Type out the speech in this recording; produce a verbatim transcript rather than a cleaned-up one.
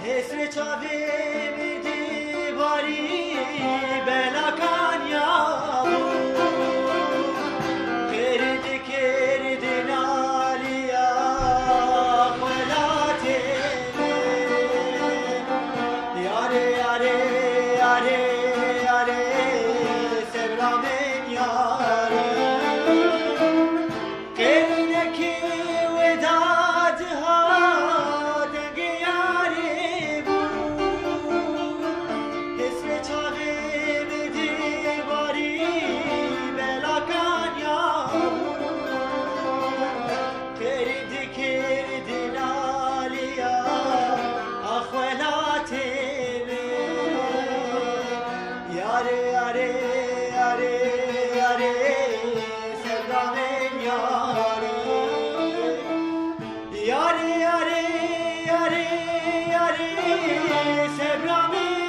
Hêsrê çavê min di barî belakan ya bû. Qêr dikir di naliya xwelatê min. Yarê, yarê, yarê, yarê, sebra min yarê. Qêrînekê wê dadiha dengê yarê bû. Hêsrê çavê min di barî belakan ya bû. Qêrî dikir di naliya axwelatê min. Yarê, yarê, yarê, yarê, sevda min yarê. Yarê, yarê, yarê, yarê, sevda min